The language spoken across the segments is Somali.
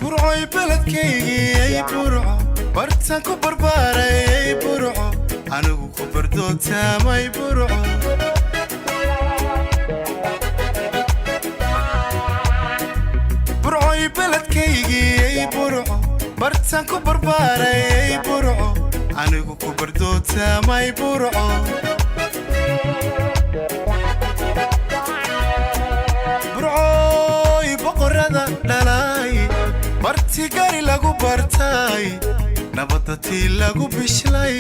Burcoy beledkaygii ay Burco, bartaan ku barbaaray ay Burco, anigu ku bardootaamay Burco. Burcoy beledkaygii ay Burco, bartaan ku barbaaray ay Burco, anigu ku bardootaamay Burco. Burcooy boqorada dhalay, marti gari lagu bartay, nabadda tii lagu bishlay.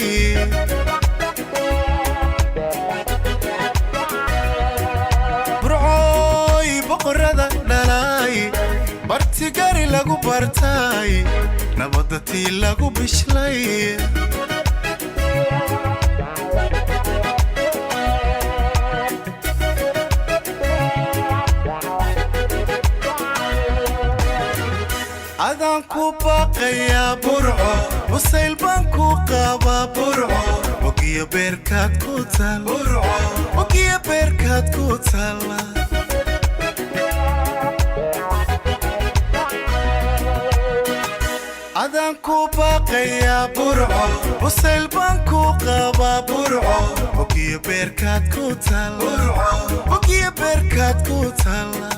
Burcooy boqorada dhalay, marti gari lagu bartay, nabadda tii lagu bishlay. Adaan ku baaqayaa Burco, wasayl baan ku qabaa Burco, bogiyo beerkaad ku taal, bogiyo beerkaad ku taala. Adaan ku baaqayaa Burco, wasayl baan ku qabaa Burco, bogiyo beerkaad ku taal, bogiyo beerkaad ku taala.